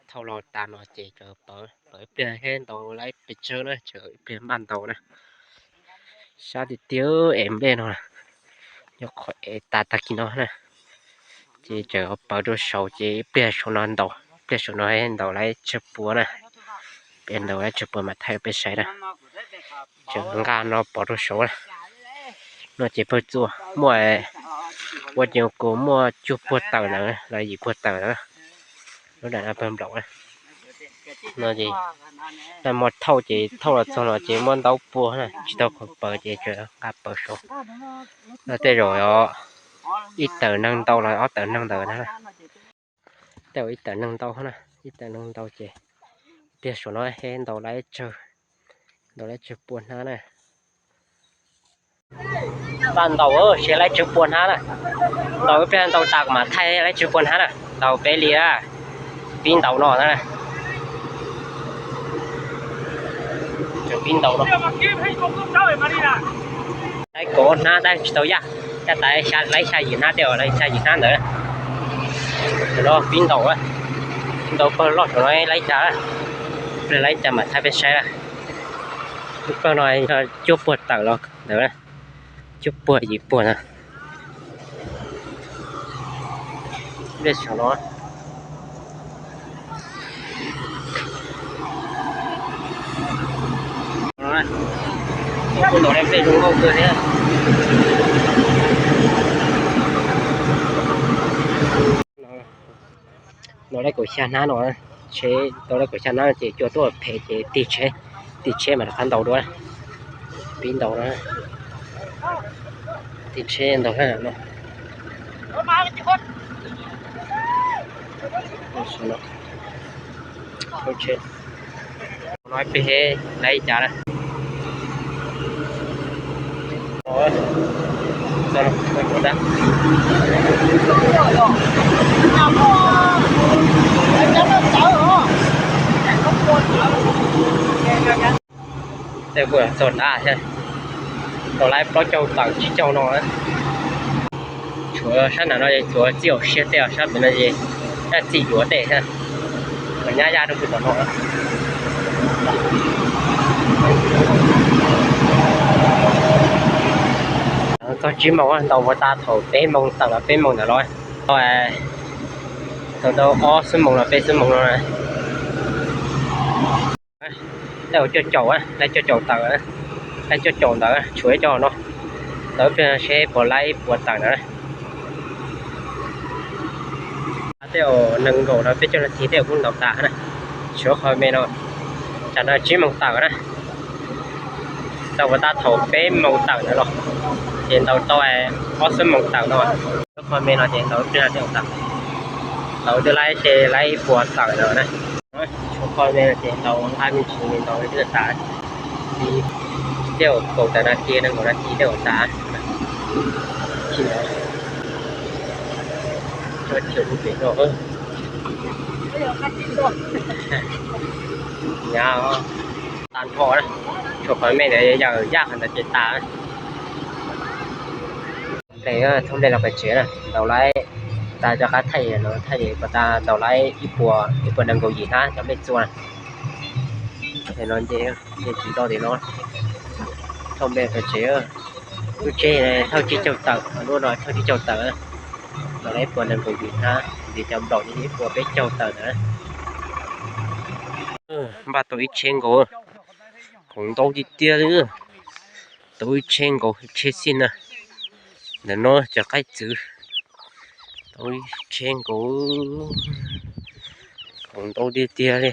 Thauj los tas no ces tseem pawv, pawv ib pliag thiab ntaus laib pes tsawg na, tseem ib pliag npaj ntaus na. Sab tiag tiag es nplej no, nyob qhov es tas tag kis no na. Ces tseem pawv rau saud ces ib pliag saum no ntaus, ib pliag saum no ntaus laib tsawg pua na. Ib pliag ntaus laib tsawg pua mam thaij peb saib na. Tseem nqa no pov rau saud na. No ces pawg txuas muaj, ua ces kuv muaj cuaj puag tawm ntawd los yim puag tawm ntawd. Lub nram no pawg nplaum na. No ces nag hmo thauj ces thauj los txog no ces muab ntaub puag na, tsis tau qhov pawv ces tseem nqa pawv saud. No tej zaum ib tawm neeg ntau los ob tawm neeg ntawd na. Tej zaum ib tawm neeg ntau na, ib tawm neeg ntau ces pliag saum no thiab ntaus laib tsawg, ntaus laib tsawg pua hnab na. Npaj ntaus seb laib tsawg pua hnab na. Ntaus ib pliag ntaus tas kuv mam thaij laib tsawg pua hnab na. Ntaus peb li na. Pib ntaus no na. Pib ntaus no. Laib kaum hnab tab tsis tau yaj, yaj tas laib xya yim hnab tej, laib xya yim hnab ntawd. Tam no pib ntaus, ntaus pawg loj saum no laib cas, laib cas mam thaij peb saib na. Lub pawg no cuaj puag tawm los ntawd, cuaj puag yim puag na. Saum no kuj ntaus laib nplej zoo nkauj kawg thiab. Ntaus laib kaum xya hnab no, tsheb tau laib kaum xya hnab ces cua tuaj phem ces tig tsheb, tig tsheb mas rov qab ntaus dua. Pib ntaus na, tig tsheb ntaus na. No peb laib cas na. Tej kuj txog nrad thiab, tau laib plaub caug tawm tsib caug no. Tshuav sab nram no es tsuav txij hauv siab tej, sab pem no es sab txij yuav tej thiab. Nyab yaj rau pem tom no. Txog tsib moos, ntaus puas tas thaum peb moos tawm los peb moos ntawd los, thaum tau ob xuab moos los peb xuab moos no. Laib cuaj caum, laib cuaj caum tawm, laib cuaj caum ntawd tshuav ib co no. Ntaus ib pliag seb puas laib puas tawm ntawd. Tej zaum nees nkaum los peb caug nas this tej zaum kuj ntaus tas na. Tshuav qhov me no, tsam no tsib moos tawm na. Ntaus puas tas thaum peb moos tawm ntawd los, ces ntaus tau ob xuab moos tawm no. Qhov me no ces ntaus ib pliag tej zaum tas. Ntaus twb laib ces laib puas tawm ntawd na. Tshuav qhov me no ces ntaus nqaij me ntsis ntaus twb tas. Tej zaum kaum tawm nas this, nees nkaum nas this tej zaum tas. Tsis ntawd, tso chaw lub pem no. Nyab, tas nrho na. Tshuav qhov me ntawd yog yaj qhov ntawd ces tas. Nplej, thauj nplej los pem tsev na, ntaus laib tas rov qab thaij, thaij puas tas ntaus laib ib puas, ib puas nees nkaum yim hnab cov nplej txua na. Ces no nce, nce tsis nto tim no, thauj nplej pem tsev. Lub tsheb thauj tsib caug tawm, lub no thauj tsib caug tawm, ntaus laib ib puas nees nkaum yim hnab, ces cov nplaum ces ib puas peb caug tawm ntawd. Npaj tau ib tsheb nkaus, khoom ntau tiag tiag li. Tau ib tsheb nkaus, tsheb xij na. Ntawm no cov qaib txwv, tau ib tsheb nkaus, khoom ntau tiag tiag li.